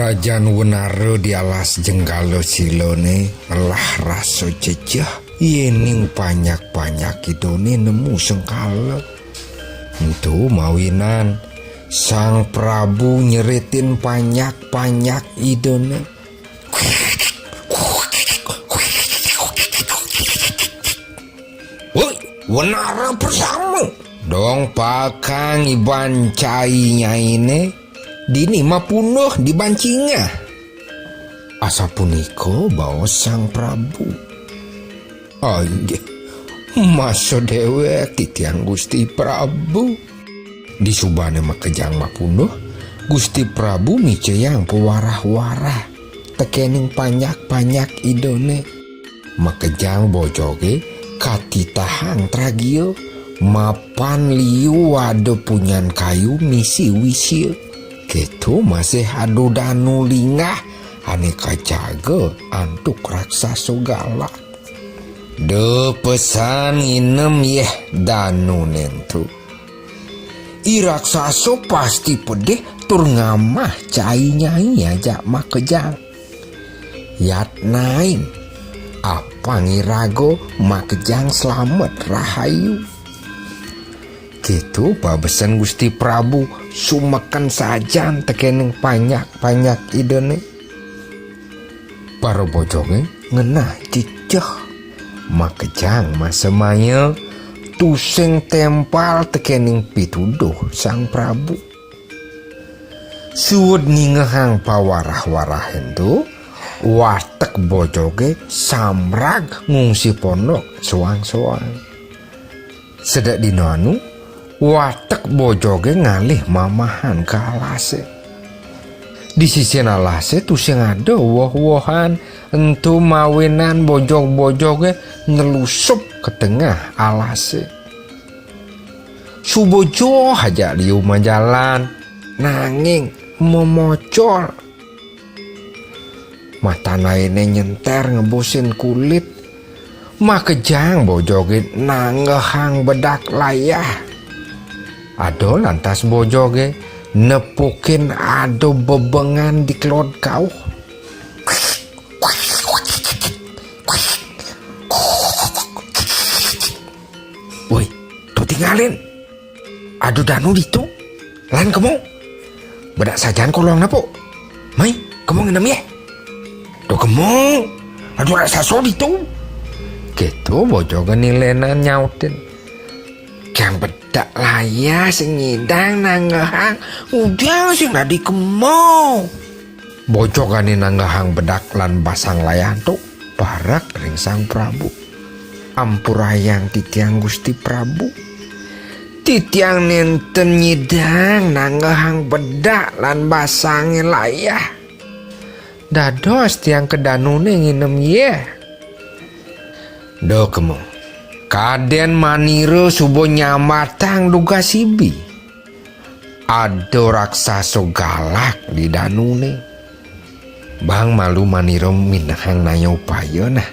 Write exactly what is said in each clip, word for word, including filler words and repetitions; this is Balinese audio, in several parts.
Ajan wenara di alas jenggala silane ngelah rasa jejeh, yening panyak-panyak idané nemu sengkala. Ento mawinan Sang Prabu nyeritin panyak-panyak idané. "Woi, wenara pertama. Dong pakang iban cai nyainé, dini mapunduh di bancingah." Asapunika baos Sang Prabu. "Inggih, masa déwék titiang Gusti Prabu." Disubané makejang mapunduh, Gusti Prabu micayang pawarah-warah tekening panyak-panyak idané. Makejang bojogé katitahang tragia, mapan liu ada punyan kayu misi wisia. Kéto masih ada danu linggah ané kajaga antuk raksasa galak. "Da pesan nginem yéh danuné ento. I raksasa pasti pedih tur ngamah cai nyai ajak makejang. Yatnain, apang iraga makejang slamet rahayu." Kéto pabesen Gusti Prabu sumeken sajan tekening panyak-panyak idané. Para bojogé ngenah jejeh, makejang masemaya, tusing tempal tekening pituduh Sang Prabu. Suud ningehang pawarah-warah ento, watek bojogé samrag ngungsi pondok soang-soang. Sedek dina anu, watek bojogé ngalih mamahan ka alasé. Di sisin alasé tusing ada woh-wohan, ento mawinan bojog-bojogé nelusup ka tengah alasé. Suba joh ajak liu majalan, nanging mamocol. Matan ainé nyenter ngebusin kulit, makejang bojogé nanggehang bedak layah. Ada lantas bojogé nepukin ada bebengan di kelod kauh. "Woi, to tingalin. Ada danu ditu. Lan kemo. Bedak sajan kolong napo. Mai, kemo nginem yéh. To kemo. Ada raksasa ditu." Kéto bojogé nilenan nyautin. "Jang bedak layah sing nyidang nanggehang, ngudiang sing dadi kemo." Bojogané nanggehang bedak lan basang layah ento parek ring Sang Prabu. "Ampurayang titiang, Gusti Prabu. Titiang nénten nyidang nanggehang bedak lan basangé layah. Dados tiang ka danuné nginem yéh." "Da kemo. Kadén manira suba nyambatang dugas ibi. Ada raksasa galak di danuné. Bang malu manira minehang naya upaya nah.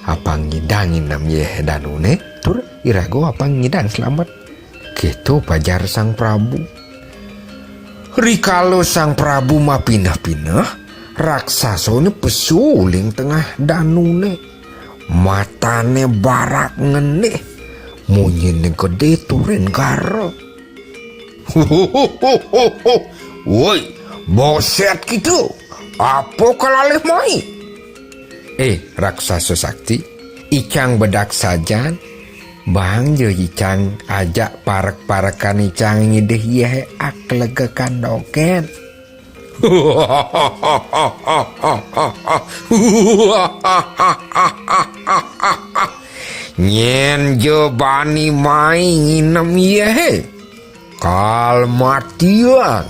Apang nyidang nginem yéh danuné, tur iraga apang nyidang slamet." Kéto pajar Sang Prabu. Rikala Sang Prabu mapineh-pineh, raksasané pesu uling tengah danuné. Matané barak ngenih, munyiné gedé turin gara. "Woi, boset kita, apa kalalih mai?" "Eh, raksasa sakti, icang bedak sajan, bang ja icang ajak parek-parekan icang ngidih yéh ak legekan dogén." "Nyén ja bani mai nginem yéh, kal matiang.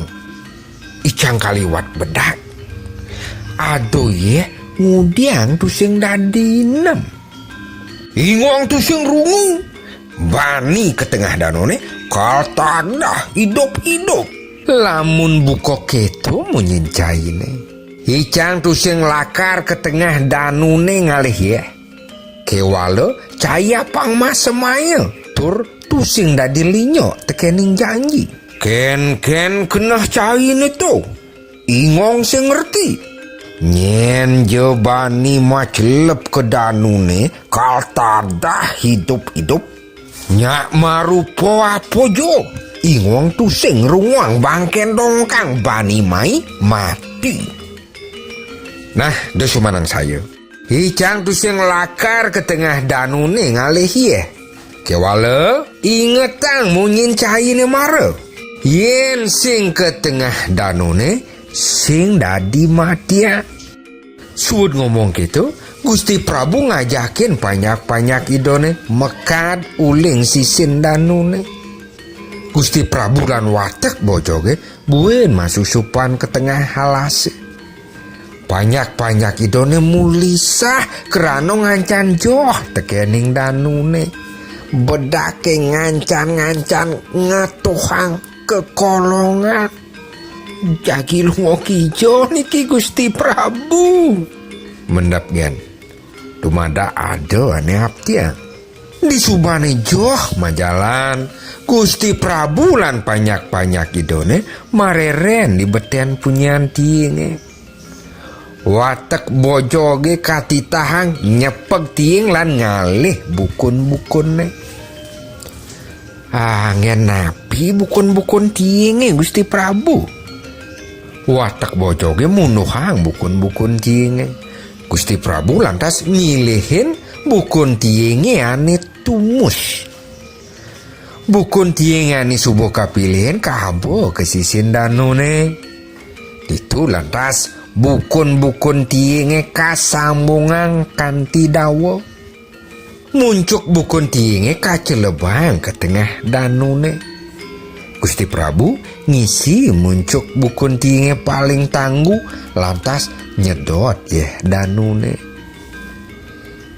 Icang kaliwat bedak. Aduh yéh, ngudiang tusing dadi inem. Ingong tusing rungu, bani ka tengah danuné, kal tadah idup-idup." "Lamun buka kéto munyin cainé, icang tusing lakar ka tengah danuné ngalih yéh. Kéwala cai apang masemaya, tur tusing dadi linyok tekéning janji." "Kén-kén keneh cainé to?" Ingong sing ngerti. Nyén ja bani macelep ka danuné, katadah idup-idup. Nyak marupa apa ja. Ingong tusing runguang bangkén dongkang bani mai mati. Nah, da sumanang saya. Icang tusing lakar ka tengah danuné ngalih yéh. Kéwala, ingetang munyin cainé mara. Yén sing ka tengah danuné, sing dadi matian. Suud ngomong kéto, Gusti Prabu ngajakin panjak-panjak Idané mekad uling sisin danuné. Gusti Prabu lan watek bojogé buin masusupan ka tengah alasé. Panjak-panjak Idané mulisah krana ngancan joh tekéning danuné. Bedaké ngancan-ngancan ngatuhang kekolongan. Jagi lunga kija niki Gusti Prabu. Mendep gén. Dumadak ada ané aptiang. Disubané joh majalan, Gusti Prabu lan panjak-panjak Idané marerén di betén punyan tiingé. Watek bojogé katitahang nyepeg tiing lan ngalih bukun-bukunné. Anggén napi bukun-bukun tiingé, Gusti Prabu? Watek bojogé munduhang bukun-bukun tiingé. Gusti Prabu lantas milihin bukun tiingé ané tumus. Bukun tiingé ané suba kapilihin kaba ka sisin danuné. Ditu lantas bukun-bukun tiingé kasambungang kanti dawa. Muncuk bukun tiingé kacelebang ka tengah danuné. Gusti Prabu ngisi muncuk bukun tiingé paling tanggu, lantas nyedot yéh danuné.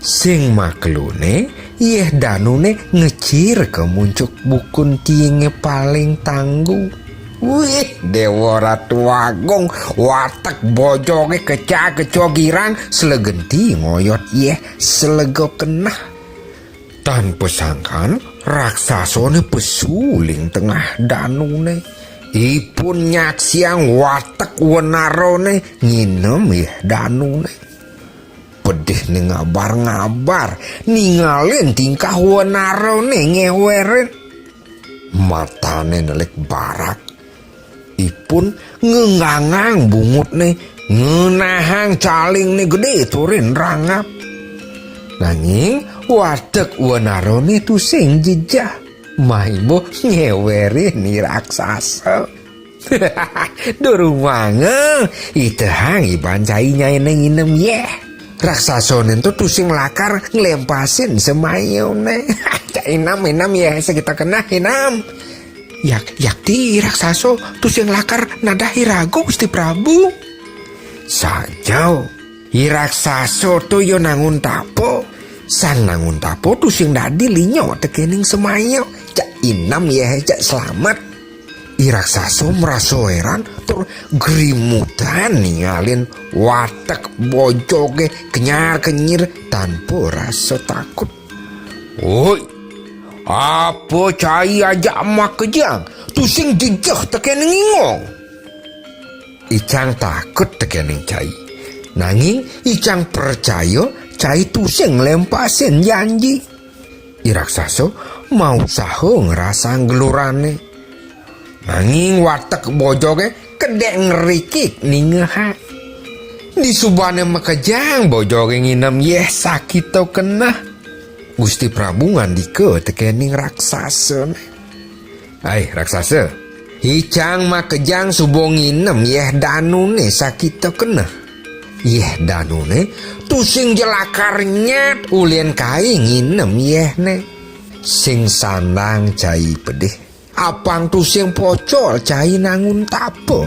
Sing makeluné, yéh danuné ngecir ka muncuk bukun tiingé paling tanggu. Wih, Déwa Ratu Agung, watek bojogé keca-keca girang, slegenti ngoyot yéh slega keneh. Tan pasangkan, raksasané pesu uling tengah danuné. Ipun nyaksiang watek wenarané nginem yéh danuné. Pedihné ngabar-ngabar, ningalin tingkah wenarané ngéwérin. Matané nelik barak. Ipun ngenggangang bungutné, ngenahang calingné gedé turin rangap. Nanging watek wenarané tusing jejeh. Maiba ngéwérin i raksasa. Durunganga, itehang iban cai nyainé nginem yéh. Raksasané ento tusing lakar nglempasin semayané. Cak inem, inem yéh, sakita keneh, inem. Yak, yakti i raksasa tusing lakar nadah iraga, Gusti Prabu. Saja, i raksasa to ya nangun tapa. Sang nangun tapa tusing dadi linyok tekéning semaya. Cak inem yéh, cak slamet. I raksasa marasa héran tur grimutan ningalin watek bojogé kenyar-kenyir tanpa rasa takut. "Woi, apa cai ajak makejang? Tusing jejeh tekéning ingong." Icang takut tekéning cai. Nanging icang percaya cai tusing nglempasin janji. I raksasa mausaha ngrasang gelurané. Nanging watek bojogé kedék ngrikik ningehang. Disubané makejang bojogé nginem yéh sakita keneh. Gusti Prabu ngandika tekéning raksasané. "Ai, raksasa, icang makejang suba nginem yéh danuné sakita keneh. Yéh danuné tusing ja lakar nyat ulin kai nginem yéhné. Sing sandang cai pedih, apang tusing pocol cai nangun tapa."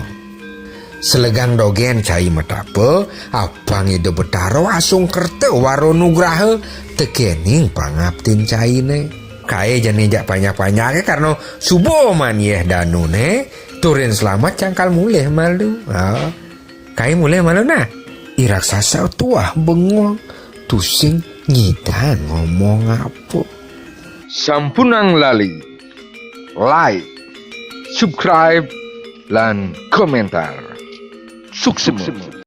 Selegang dogén cai matapa, apang Ida Betara asung kerta wara nugraha tekéning pangaptin cainé. Kaé jani jak panjak-panjaké karna suba maan yéh danuné, turin slamet cangkal mulih malu. Ha. Kaé mulih malu nah. I raksasa tuah bengong, tusing nyidang ngomong apa. Sampunang lali like, subscribe, lan komentar. सूक्ष्म